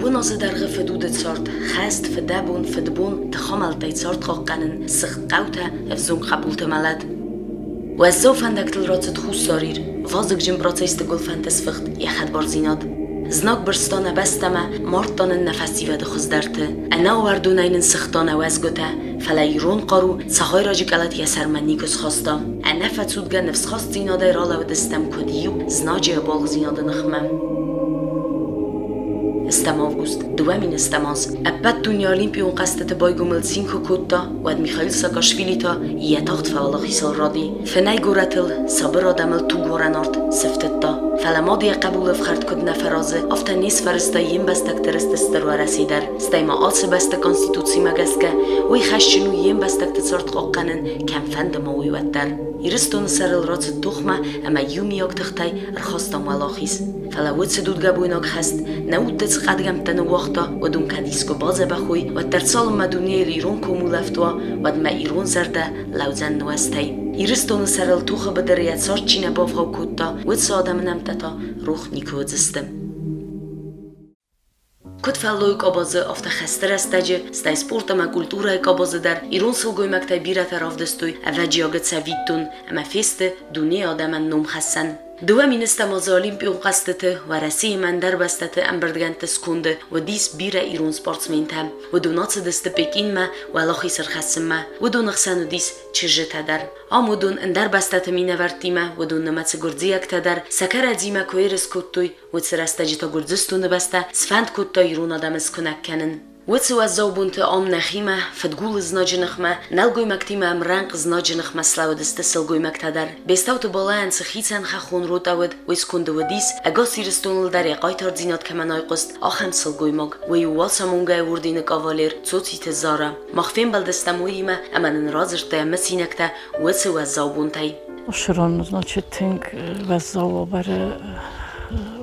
Дыууын азы дӕргъы фыдуды цард, хӕст, фыдӕбон, фыдбон, тыхамӕлттӕй цард хъахъхъӕнын, сыгъд хъӕутӕ, ӕвзонг хъӕбулты мӕлӕт. Уӕззау фӕндӕгтыл рацыд Хуссар Ир, вазыгджын процессты гуылфӕнты сфыхт йӕ хӕдбардзинад. Знаг бырста нӕ бӕстӕмӕ, мардта нын нӕ фӕсивӕды хуыздӕрты. Ӕнӕауӕрдонӕй нын сыгъта нӕ уӕзгуытӕ, фӕлӕ ирон хъару цагъайраджы къӕлӕт йӕ сӕрмӕ никуы схаста. Ӕнӕфӕцудгӕ ныфсхастдзинадӕй ралӕудыстӕм куыд иу знаджы ӕбуалгъдзинады ныхмӕ. Стӕм август, 2000 аз. Ӕппӕт дунейы Олимпион хъӕзтыты байгомыл цин куы кодта, уӕд Михаил Саакашвили та йӕ тагъд фӕуӕлахизыл ради. Фынӕй горӕтыл, сабыр адӕмыл тугуарӕн арт сыфтыдта. Фӕлӕ мад йӕ хъӕбулы ӕфхӕрд куыд нӕ фӕразы, афтӕ не сфӕрӕзта йе мбӕстӕгты рысты Стыр Уӕрӕсе дӕр. Стӕй ма ацы бӕсты Конституцимӕ гӕсгӕ уый хӕсджын у йе мбӕстӕгты цард хъахъхъӕнын, кӕмфӕнды ма уый уӕддӕр. Ирыстоны сӕрыл рацыд тохмӕ ӕмӕ иумиаг тыхтӕй ӕрхастам уӕлахиз. Фӕлӕ уыцы дудгӕбойнаг хӕст нӕ удты цы хъӕдгӕмттӕ ныууагъта, уыдон кӕд искуы бадзӕбӕх уой, уӕддӕр цалынмӕ дунейыл ирон комулӕфт уа, уӕдмӕ ирон зӕрдӕ лӕудзӕн нуӕзтӕй. Ирыстоны сӕрыл тохы быдыры йӕ цард чи нӕ бавгъау кодта, уыцы адӕмы нӕмттӕ та рох никуы уыдзысты. Куыд фӕллойы къабазы, афтӕ хӕсты рӕстӕджы, стӕй спорт ӕмӕ культурӕйы къабазы дӕр ирон сылгоймӕгтӕй бирӕтӕ равдыстой ӕвӕджиагы цӕвиттон ӕмӕ фесты дунейы адӕмӕн номхӕссӕн. Дыууӕ министӕм азы Олимпион хъӕзтыты Уӕрӕсеимӕ ӕндӕр бӕстӕты ӕмбырдгӕндты сконды уыдис бирӕ ирон спортсментӕ. Уыдон ацыдысты Пекинмӕ уӕлахиз ӕрхӕссынмӕ. Уыдоны хсӕн уыдис чызджытӕ дӕр. Ам уыдон ӕндӕр бӕстӕты минӕвӕрттимӕ, уыдон нымӕцы гуырдзиӕгтӕ дӕр, сӕ кӕрӕдзимӕ куы ерыс кодтой, Уыцы рӕстӕджы та Гуырдзыстоны бӕстӕ сфӕнд кодта ирон адӕмы скуынӕг кӕнын. Уыцы уӕззау бонты ам нӕхимӕ, фыдгулы знаджы ныхмӕ, нӕлгоймӕгтимӕ ӕмрӕнхъ знаджы ныхмӕ слӕууыдысты сылгоймӕгтӕ дӕр. Бестауты Балайӕн цы хицӕн хӕххон ротӕ уыд, уый сконды уыдис, ӕгас Ирыстоныл дӕр йӕ хъайтардзинад кӕмӕн айхъуыст, ахӕм сылгоймаг. Уый у Уацамонгӕйы ордены кавалер Цоциты Зара. Мах фембӕлдыстӕм уыимӕ ӕмӕ нын радзырдта йӕ мысинӕгтӕ уыцы уӕззау бонтӕй. Ошырон, значит, тынг уӕззау уавӕры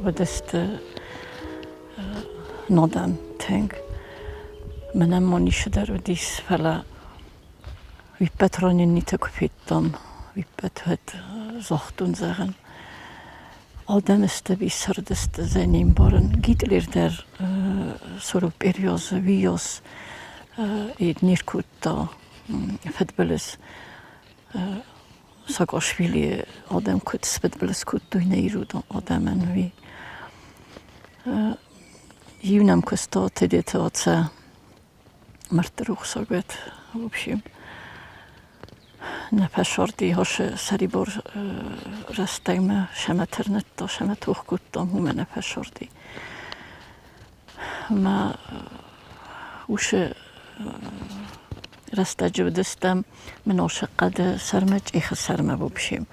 уыдысты нодӕн тынг. Мӕнӕн ма ницы дӕр уыдис, фӕлӕ уиппӕт раненнитӕ куы федтам, уиппӕт уӕд загътон, зӕгъын, адӕм сты ӕви сырд сты, зӕ не мбарын. Гитлер дӕр сорок периоз, виоз не ркодта фыдбылыз. Саакашвили адӕм куыд сфыдбылыз кодтой нӕ ирон адӕмӕн, уый. Иу нӕм куыста Тедеты Ацӕ, мӕрдты рухсаг уӕд, в общем. Нӕ фӕсарди асы сӕрибар рӕстӕгмӕ сӕмӕ тырныдта, сӕмӕ тох кодтам, уымӕ нӕ фӕсарди. Мӕ усы рӕстӕджы уыдыстӕм Мын хъӕды сӕрмӕ, Чъехы сӕрмӕ в общем.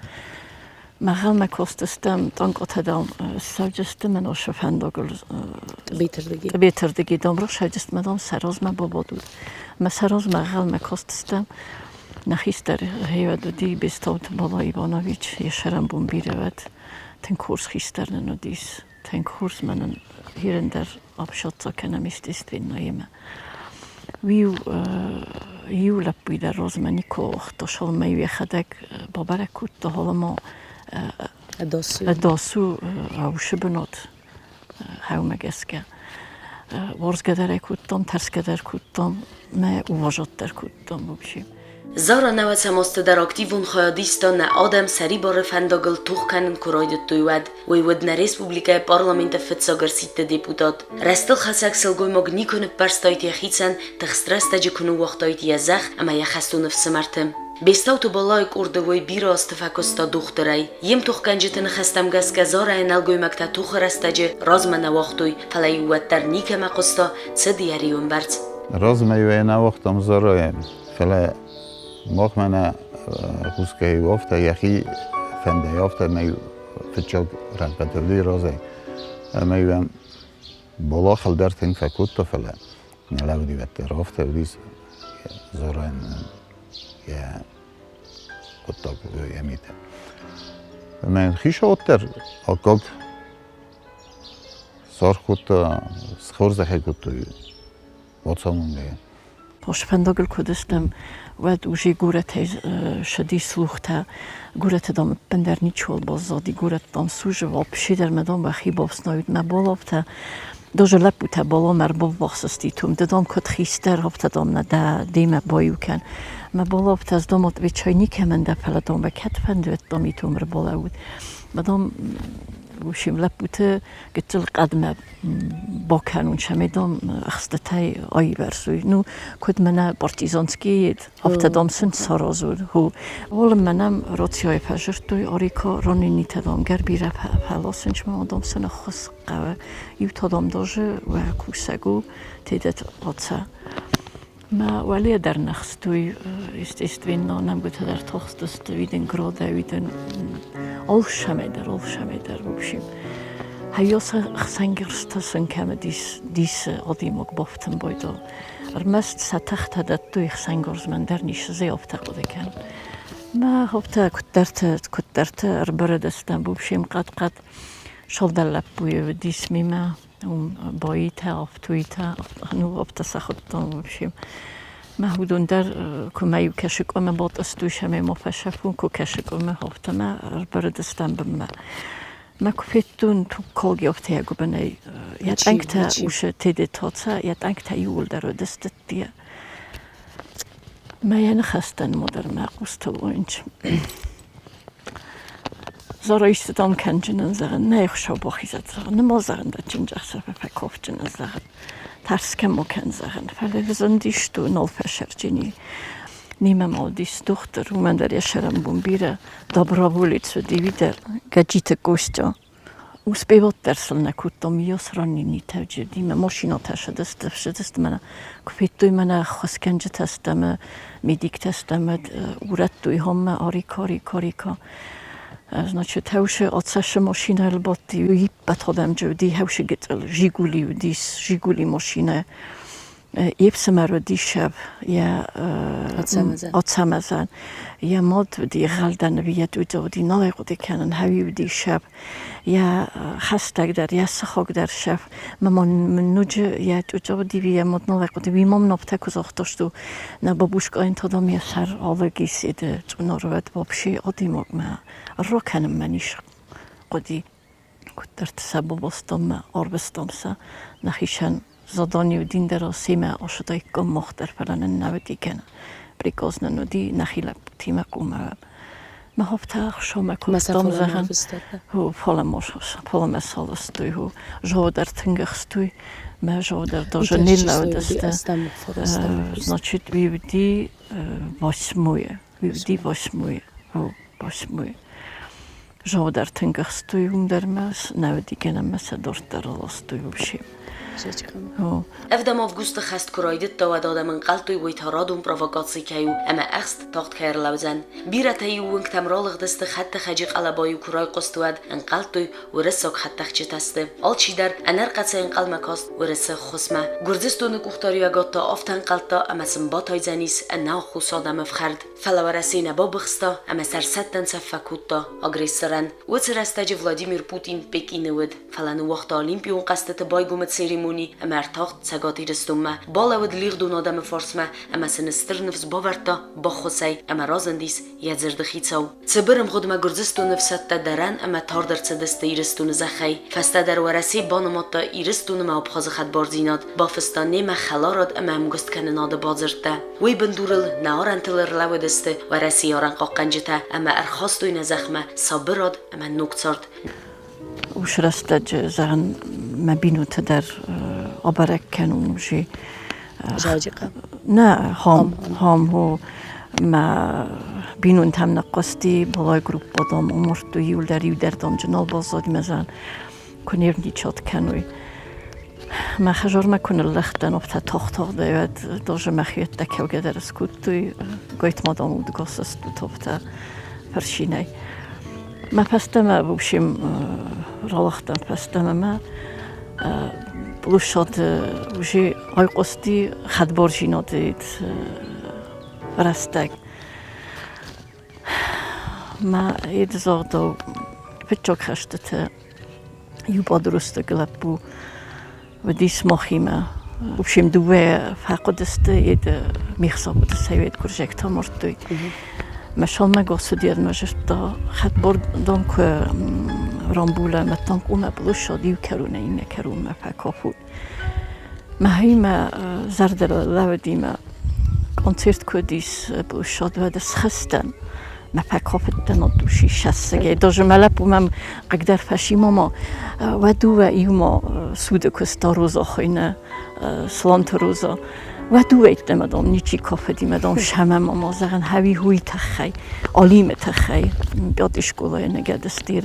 Мӕгъӕлмӕ костыстӕм, тъанкъотӕ дам ссӕуджысты Мӕносы фӕндагыл. Тъбетырдыги. Тъбетырдыги дам рахсайдысты мӕ дам сӕ размӕ бабадут. Мӕ сӕ размӕ ӕгъӕлмӕ кастыстӕм. Нӕ хистӕр хевӕд уыди Бестауты Бала Иванович, йӕ сӕрӕнбон бирӕ уӕд. Тынг хорз хистӕр нын уыдис. Тынг хорз мӕ нын хирын дӕр общаться кӕнӕм естественноимӕ. Уиу иу лӕппуй дӕр розмӕ никуы уагъта, шалмӕ-иу йӕхӕдӕг бабӕрӕг кодта, холомо ӕдасу аусы бынат хӕумӕ гӕсгӕ. Уарзгӕ дӕр ӕй кодтам, тӕрсгӕ дӕр кодтам, мӕ уважат дӕр кодтам вообще. Зара нӕуӕдзӕм азты дӕр активон хайад иста нӕ адӕм сӕрибары фӕндагыл тох кӕнын куы райдыдтой, уӕд. Уый уыд нӕ республикӕйы парламенты фыццаг ӕрсидты депутат. Рӕстылхӕцӕг сылгоймаг никуы ныппӕрстаид йӕхицӕн, тыхст рӕстӕджы куы ныууагътаид йӕ зӕхх ӕмӕ йӕ хӕстон ӕфсымӕрты. Бестауты Балайы къорды уый бирӕ азты фӕкуыста дохтырӕй. Йе мтохгӕнджыты ныхӕстӕм гӕсгӕ Зарайы нӕлгоймӕгтӕ тохы рӕстӕджы размӕ нӕ уагътой, фӕлӕ-иу уӕддӕр никӕмӕ хъуыста, цыд йӕ риуӕмбӕрц. Размӕ-иу ӕй нӕ уагътам Зарайы, фӕлӕ мах мӕнӕ хъусгӕ афтӕ йӕхи фӕндӕй афтӕ мӕ фыццаг рӕнхъытыл разӕй. Ӕмӕ-иу ӕм Бола хӕлдар тынг фӕкодта, фӕлӕ нӕ лӕууыди уӕддӕр. Афтӕ уыдис Зорайӕн йӕ хъуыддаг, йӕ митӕ. Ӕмӕ йын хицауад дӕр аккаг саргъ кодта, схорзӕх ӕй кодтой Уацамонгӕйӕ. Фӕндагыл куы уыдыстӕм, уӕд уже горӕтӕй ссыди слухтӕ. Горӕты, дам, ӕппындӕр ничиуал баззади. Горӕт, дам, сужы вообще дӕр мӕ, дам, уӕхи бафснайут, мӕ балафтӕ. Даже лӕппутӕ балом ӕрбаввахс сты, ды дам куыд хистӕр, афтӕ дам нӕ дӕ демӕ баиу кӕн. Мӕ бала афтӕ ӕз дам отвечай никӕмӕн дӕ, фӕлӕ дам мӕ кӕд фӕнды, уӕд дам итом ӕрбалӕууыд. Мӕ дам, в общем, лӕппуты гыццыл хъӕдмӕ бакӕнун сӕ дам ӕхстытӕй аивӕрсуй. Ну, куыд мӕнӕ партизанский афтӕ дам сын саразуй. Уалынмӕ нӕм рацияйы фӕзырдтой, Арика раненитӕ дам гӕр бирӕ фӕласынч ма дам сын ӕххуыс хъӕуы. Иу та дам даже уӕ кусӕг у, тедет отца. Мӕ уӕле дӕр не хстой, естественно, нӕмгуытӕ дӕр тохстысты, уидын гродӕ, уидын алшӕмӕй дӕр, алшӕмӕй дӕр, в общем. Хайоса хсӕнгӕрзтӕ сын кӕмӕ дис, дисы адӕймаг бафтын байдал. Ӕрмӕст сӕ тыхтӕ дӕттой хсӕнгарзмӕ, ӕндӕр ницы дзы афтӕ хъуыды кӕн. Мӕ афтӕ куыддӕрты, куыддӕрты ӕрбырыдыстӕм, в общем, хъӕд-хъӕд Шалдӕр лӕппуйы уыдис мемӕ, уым боитӕ, ӕфтуйтӕ, ну, афтӕ сӕ хуыдтон, в общем. Мӕ уыдон дӕр куы мӕ иу кӕсы къуымы батъыстой, сӕ ма фӕсӕфон, куы кӕсы къуымы, афтӕ мӕ ӕрбырыдыстӕм бынмӕ. Мӕ куы федтон тугкалгӕ афтӕ йӕ гуыбынӕй, йӕ тъӕнгтӕ усы тедетоца, йӕ тъӕнгтӕ иууылдӕр уыдысты. Мӕ йӕ ныхӕстӕн модӕр мӕ хъустыл уынч. Зороистытон кӕнджынӕн зӕгъын, нӕ Хуыцау бахизӕд зӕгъын, нымӕ зӕгъын дӕ чынджӕхсӕвы фӕкофджынӕн зӕгъын, тӕрсгӕ мо кӕн зӕгъын, фӕлӕ зындис ту нал фӕсӕрджыни. Нимӕ ма уыдис дохтыр, уымӕн дӕр йӕ сӕрӕнбон бирӕ доброволец уыди, уый дӕр Гӕджиты Костя. Успевал дӕр сыл нӕ кодтам, йос раннинитӕ джидимӕ машинӕтӕ сыдысты, сыдысты мӕнӕ куы федтой мӕнӕ ӕххуысгӕнджытӕ стӕм, медиктӕ стӕм, урӕдтой хоммӕ арика, арика, арика. Значит, хӕусы ацӕсы машинӕйыл бадти, иппӕт адӕмджы уыди, хӕусы гыццыл Жигули уыдис, Жигули машинӕ. Йе фсымӕр уыди Сӕв, йӕ Ацӕмӕзӕн. Йӕ мад уыди Гъӕлдӕныви, йӕ дудза уыди, нал ӕй хъуыды кӕнын, хӕуи уыди Сӕв. Йӕ хӕстӕг дӕр, йӕ сыхаг дӕр Сӕв. Мӕ ма ноджы йӕ дудза уыди, йӕ мад нал ӕй хъуыды. Уый ма мын афтӕ куы загъта, что нӕ бабушкайӕн та дам йӕ сӕр алыг ис, еды цъунарвӕд вообще адӕймагмӕ ракӕнынмӕ ницы хъуыди. Куыддӕрты сӕ бабастам мӕ арвыстам сӕ нӕхицӕн заданиу дин дӕр семӕ ацыдаиккам мах дӕр, фӕлӕ нын нӕ уыди кӕнӕ приказ нын уыди нӕхи лӕппутимӕ хъумӕ. Мӕ афтӕ ӕхсӕвмӕ куывтам, зӕгъӕн, фӕлӕ мӕ саластой, жодӕр тынг ӕхстой, мӕ жодӕр даже не лӕудысты. Значит, уыди восьмое, уыди восьмое, восьмое. Жодӕр тынг ӕхстой уым дӕр мӕ нӕ уыди гӕнӕн мӕ сӕ дарддӕр ластой вообще. Ӕвдӕм августы хӕст куы райдыдта, уӕд адӕм ӕнхъӕлдтой, уый та радон провокаци кӕй у ӕмӕ ӕхст тагъд кӕй ӕрлӕудзӕн. Бирӕтӕ-иу уынгтӕм ралыгъдысты хӕдтӕхӕджы хъӕлӕба-иу куы райхъуыст, уӕд ӕнхъӕлдтой, уырыссаг хӕдтӕхджытӕ сты. Алчидӕр ӕнӕрхъӕцӕй ӕнхъӕлмӕ каст Уырысы ххуысмӕ. Гуырдзыстоны къухдариуӕгад та афтӕ ӕнхъӕлдта, ӕмӕ сын батайдзӕнис ӕнӕаххос адӕмы фхӕрд. Фӕлӕ Уӕрӕсе нӕ бабыхста ӕмӕ сӕрсӕттӕн цӕф фӕкодта агрессорӕн. Уыцы рӕстӕджы Владимир Путин Пекины уыд, фӕлӕ ныууагъта Олимпион хъӕзтыты байгомы церемони ӕмӕ ӕртагъд Цӕгат Ирыстонмӕ. Балӕууыд лигъдон адӕмы фарсмӕ ӕмӕ сын стыр ныфс бавӕрдта баххуысӕй ӕмӕ разындис йӕ дзырды хицау. Цыбыр ӕмгъуыдмӕ Гуырдзыстоны ӕфсӕдтӕ дӕрӕн ӕмӕ тард ӕрцыдысты Ирыстоны зӕххӕй. Фӕстӕдӕр Уӕрӕсе банымадта Ирыстонмӕ Абхазы хӕдбардзинад, бафыста немӕ хӕларад ӕмӕ ӕмгуысткӕнынады бадзырдтӕ. Уый бындурыл нӕ арӕнтыл ӕрлӕууыдысты Уӕрӕсейы арӕнхъахъхъӕнджытӕ ӕмӕ ӕрхастой нӕ зӕхмӕ сабырад ӕмӕ ног цард. Ус рӕстӕджы, зӕгъын, мӕ бинонтӕ дӕр абӕрӕг кӕнун уже. Нӕ, хом, хом, хо. Мӕ бинонтӕм ныхъхъуысти, балай группа дам амардтой иуылдӕр, иу дӕр дам нал баззад мӕ зӕгъын, куы нервничать кӕной. Мӕ хӕдзармӕ куы ныллӕгътӕн, афтӕ тагъд-тагъдӕй уӕд даже мӕхиуӕттӕ кӕугӕ дӕр скодтой, гайтма дам удгас стут афтӕ фӕрсинӕй. Мӕ фӕстӕмӕ, в общем, ралыгътӕн фӕстӕмӕ мӕ площады уже айхъуысти хӕдбардзинады рӕстӕг. Мӕ едзагъдау фыццаг хӕстыты иу подросток лӕппу уыдис махимӕ. В общем, дыууӕ фӕхъуыдысты, ед михсабыты совет гуырзӕгтӕ мардтой. Мӕ шалмӕ госуди ӕрмӕ зыдта, хӕдбор дам куы рамбулӕм, ӕдтам къумӕ площад иу кӕронӕй иннӕ кӕронмӕ фӕкафут. Мӕхимӕ зӕрдӕ лӕууыди мӕ концерт куыд ис площад, уӕд схызтӕн. Мӕ фӕкафыдтӕн от души сӕссыгӕй. Даже мӕ лӕппу мӕм хъыгдӕр фӕси, мама, уӕд дыууӕ иумӕ суды куыста Роза хуыйны, Сланты Роза. Уӕд дыууӕ мадам ничи кафыди, мадам сӕмӕ мама зӕгъын, хӕви хуй тыххӕй, Алимы тыххӕй. Пятый школайы ныгӕдысты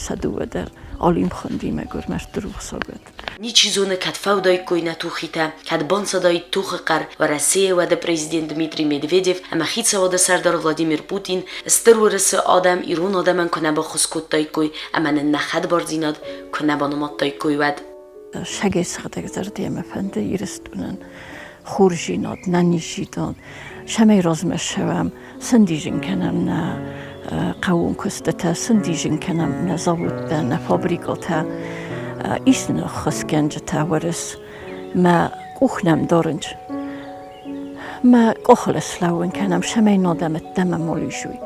сӕ дыууӕ дӕр. Алим хуынди, мӕгуыр, мӕрдты рухсаг уӕд. Ничи зоны, кӕд фӕудаиккой нӕ тухитӕ, кӕд банцадаид тохы хъӕр Уӕрӕсейы уӕды президент Дмитрий Медведев ӕмӕ хицауады сӕрдар Владимир Путин Стыр Уырысы адӕм ирон адӕмӕн куы нӕ баххуыс кодтаиккой ӕмӕ нын нӕ хӕдбардзинад куы нӕ банымадтаиккой, уӕд. Сӕгӕй сыгъдӕг зӕрдӕмӕ фӕнды Ирыстонӕн хорздзинад, нӕниздзинад, цӕмӕй размӕ ссӕуӕм, сӕндидзын кӕнӕм нӕ хъӕууон куыстытӕ, сӕндидзын кӕнӕм нӕ заводтӕ, нӕ фабрикӕтӕ. Ис нын ӕххуысгӕнджытӕ уырыс. Мӕ къух нӕм дарынц. Мӕ къухыл слӕууын кӕнӕм, цӕмӕй нӕ адӕм ӕддӕмӕ ма лидзой.